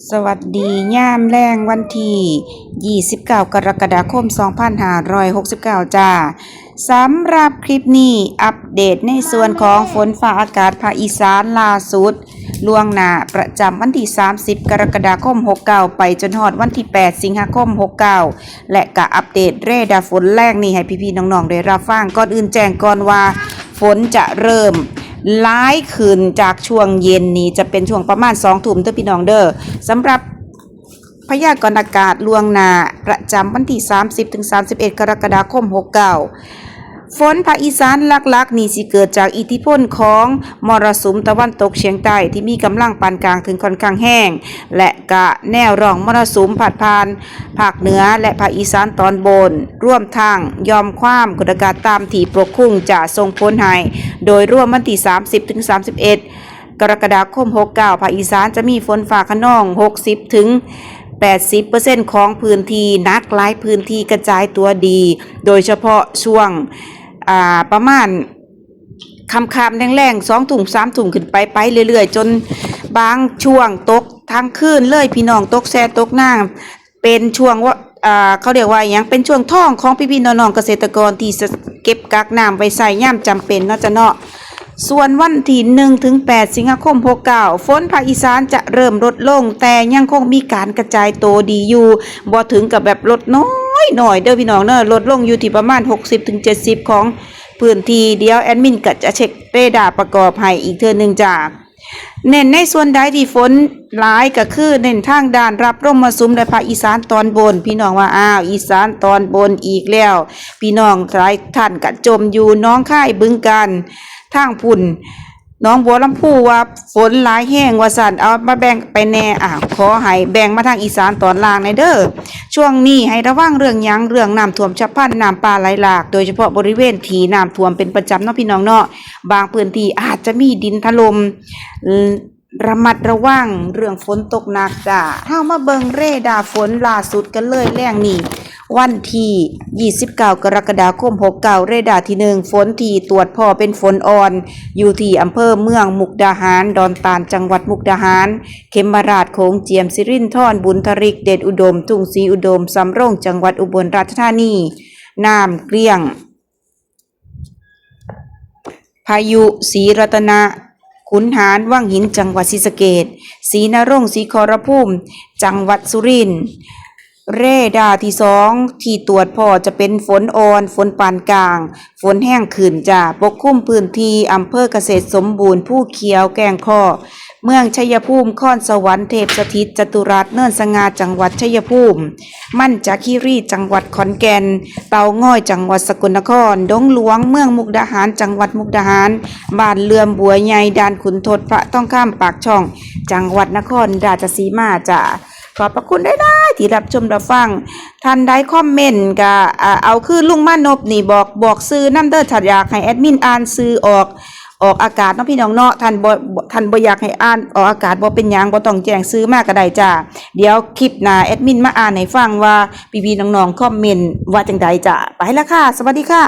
ສະຫວັດດີຍາມແລງວັນທີ ຊາວເກົ້າ ກໍລະກະດາຄົມ ສອງພັນຫ້າຮ້ອຍຫົກສິບເກົ້າ ຈ້າ. ສຳລັບຄລິບນີ້ ອັບເດດໃນສ່ວນຂອງຝົນຟ້າອາກາດພາກອີສານລ່າສຸດ ລ່ວງໜ້າປະຈຳວັນທີ ສາມສິບ ກໍລະກະດາຄົມ ຫົກເກົ້າ ໄປຈົນຮອດວັນທີ ແປດ ສິງຫາຄົມ ຫົກເກົ້າ ແລະ ກະອັບເດດເຣດາຝົນແລງນີ້ໃຫ້ພີ່ໆນ້ອງໆໄດ້ຮັບຟັງ. ກ່ອນອື່ນແຈ້ງກ່ອນວ່າ ຝົນຈະເລີ່ມຫຼາຍຂຶ້ນຈາກຊ່ວງເຢັນນີ້ ຈະເປັນຊ່ວງປະມານ ສອງ ທຸ່ມເດີພີ່ນ້ອງເດີ. ສຳລັບພະຍາກອນອາກາດລ່ວງໜ້າປະຈຳວັນທີ ສາມສິບ ເຖິງ ສາມສິບເອັດ ກໍລະກະດາຄົມ ຫົກເກົ້າ ຝົນພາກອີສານຫຼັກໆນີ້ຊິເກີດຈາກອິດທິພົນຂອງມໍລະສຸມຕາເວັນຕົກສຽງໃຕ້ທີ່ມີກຳລັງປານກາງເຖິງຂ້ອນຂ້າງແຮງ ແລະ ກະແນວຮ່ອງມໍລະສຸມພັດຜ່ານພາກເໜືອ ແລະ ພາກອີສານຕອນບົນ, ລວມທັງຢ່ອມຄວາມກົດອາກາດຕ່ຳທີ່ປົກຄຸມຈະສົ່ງຜົນໃຫ້ໂດຍລວມວັນທີ ສາມສິບ ເຖິງ ສາມສິບເອັດ ກໍລະກະດາຄົມ ຫົກເກົ້າ ພາກອີສານຈະມີຝົນຟ້າຄະນອງ ຫົກສິບ ເຖິງ ແປດສິບເປີເຊັນ ຂອງພື້ນທີ່, ໜັກຫຼາຍພື້ນທີ່, ກະຈາຍຕົວດີ ໂດຍສະເພາະຊ່ວງ ອ່າ ປະມານ ຄ່ຳໆ ແລງໆ ສອງ ທຸ່ມ ສາມ ທຸ່ມ ຂຶ້ນໄປ ໄປເລື້ອຍໆ ຈົນບາງຊ່ວງຕົກທັງຄືນເລີຍ ພີ່ນ້ອງ, ຕົກແຊ່ຕົກນາງ ເປັນຊ່ວງວ່າ ເຂົາຮຽກວ່າຫຍັງ ເປັນຊ່ວງທອງຂອງພີ່ໆນ້ອງໆກະເສດຕະກອນທີ່ສະ ເກັບກັກນ້ຳໄວ້ໃຊ້ຍາມຈຳເປັນເນາະ ເຈົ້າເນາະ. ສ່ວນວັນທີ ໜຶ່ງ ເຖິງ ແປດ ສິງຫາຄົມ ຫົກເກົ້າ ຝົນພາກອີສານຈະເລີ່ມລົດລົງ ແຕ່ຍັງຄົງມີການກະຈາຍໂຕດີຢູ່ ບໍ່ເຖິງກັບແບບລົດນ້ອຍໆເດີພີ່ນ້ອງເດີ, ລົດລົງຢູ່ທີ່ປະມານ ຫົກສິບ ເຖິງ ເຈັດສິບ ຂອງພື້ນທີ່. ດຽວແອດມິນກະຈະເຊັກເຣດາປະກອບໃຫ້ອີກເທື່ອໜຶ່ງຈ້າ. ເນັ້ນໃນສ່ວນໃດທີ່ຝົນຫຼາຍກະຄືເນັ້ນທາງດ້ານຮັບລົມມໍລະສຸມ ແລະ ພາກອີສານຕອນບົນ. ພີ່ນ້ອງວ່າ ອ້າວ ອີສານຕອນບົນອີກແລ້ວ, ພີ່ນ້ອງຫຼາຍທ່ານກະຈົ່ມຢູ່ ໜອງຄາຍ, ບຶງການ, ທາງພຸ້ນ ໜອງບົວລຳພູ ວ່າຝົນຫຼາຍແຮງວ່າຊັ້ນ, ເອົາມາແບ່ງໄປແດ່. ອ້າວ ຂໍໃຫ້ແບ່ງມາທາງອີສານຕອນລ່າງແດ່ເດີ. ຊ່ວງນີ້ໃຫ້ລະວັງເລື່ອງຫຍັງ? ເລື່ອງນ້ຳຖ້ວມສັບພັນ, ນ້ຳປ່າໄຫຼຫຼາກ, ໂດຍສະເພາະບໍລິເວນທີ່ນ້ຳຖ້ວມເປັນປະຈຳເນາະ ພີ່ນ້ອງເນາະ. ບາງພື້ນທີ່ອາດຈະມີດິນຖະຫຼົ່ມ, ລະມັດລະວັງເລື່ອງຝົນຕົກໜັກຈ້າ. ເຮົາມາເບິ່ງເຣດາຝົນລ່າສຸດກັນເລີຍ ແລງນີ້ ວັນທີ ຊາວເກົ້າ ກໍລະກະດາຄົມ ຫົກເກົ້າ. ເຣດາທີໜຶ່ງ ຝົນທີ່ຕວດພໍ້ເປັນຝົນອ່ອນ ຢູ່ທີ່ອຳເພີເມືອງມຸກດາຫານ, ດອນຕານ ຈັງຫວັດມຸກດາຫານ, ເຂັມມະລາດ, ໂຂງຈຽມ, ສິລິນທອນ, ບຸນທະລິກ, ເດດອຸດົມ, ທຸ່ງສີອຸດົມ, ສຳໂຮງ, ຈັງຫວັດອຸບົນລາຊະທານີ, ນ້ຳກ້ຽງ, ພາຍຸ, ສີລັດຕະນະ, ຂຸນຫານ, ວັງຫີນ, ຈັງຫວັດສີສະເກດ, ສີນະລົງ, ສີຂໍລະພູມ, ຈັງຫວັດສຸລິນ. ເຣດາທີສອງ ທີ່ຕວດພໍ້ຈະເປັນຝົນອ່ອນ, ຝົນປານກາງ, ຝົນແຮງຂຶ້ນຈາກປົກຄຸມພື້ນທີ່ອຳເພີກະເສດສົມບູນ, ພູຂຽວ, ແກ້ງຄໍ້, ເມືອງໄຊຍະພູມ, ຄອນສະຫວັນ, ເທບສະຖິດ, ຈະຕຸລັດ, ເນີນສະຫງ່າ, ຈັງຫວັດໄຊຍະພູມ. ມັນຈາຄີຣີ ຈັງຫວັດຂອນແກ່ນ, ເຕົາງອຍ ຈັງຫວັດສະກົນນະຄອນ, ດົງຫຼວງ ເມືອງມຸກດາຫານ ຈັງຫວັດມຸກດາຫານ, ບ້ານເຫຼື່ອມ ບົວໃຫຍ່, ດ່ານຂຸນທົດ, ພະທອງຄຳ, ປາກຊ່ອງ ຈັງຫວັດນະຄອນລາຊະສີມາ. ຈ້າ ຂອບພະຄຸນຫຼາຍໆທີ່ຮັບຊົມຮັບຟັງ. ທ່ານໃດຄອມເມັນກະ ອາ ເອົາຄືລຸງມານົບນີ້ ບອກ ບອກຊື່ນຳເດີ ຖ້າຢາກໃຫ້ແອດມິນອ່ານຊື່ອອກ ອອກອາກາດເນາະ ພີ່ນ້ອງເນາະ. ທ່ານບໍ່ ທ່ານບໍ່ຢາກໃຫ້ອ່ານອອກອາກາດ ບໍ່ເປັນຫຍັງ ບໍ່ຕ້ອງແຈ້ງຊື່ມາກະໄດ້ຈ້າ. ດຽວຄລິບໜ້າແອດມິນມາອ່ານໃຫ້ຟັງວ່າພີ່ໆນ້ອງໆຄອມເມັນວ່າຈັ່ງໃດຈ້າ. ໄປລະຄ່ະ ສະຫວັດດີຄ່ະ.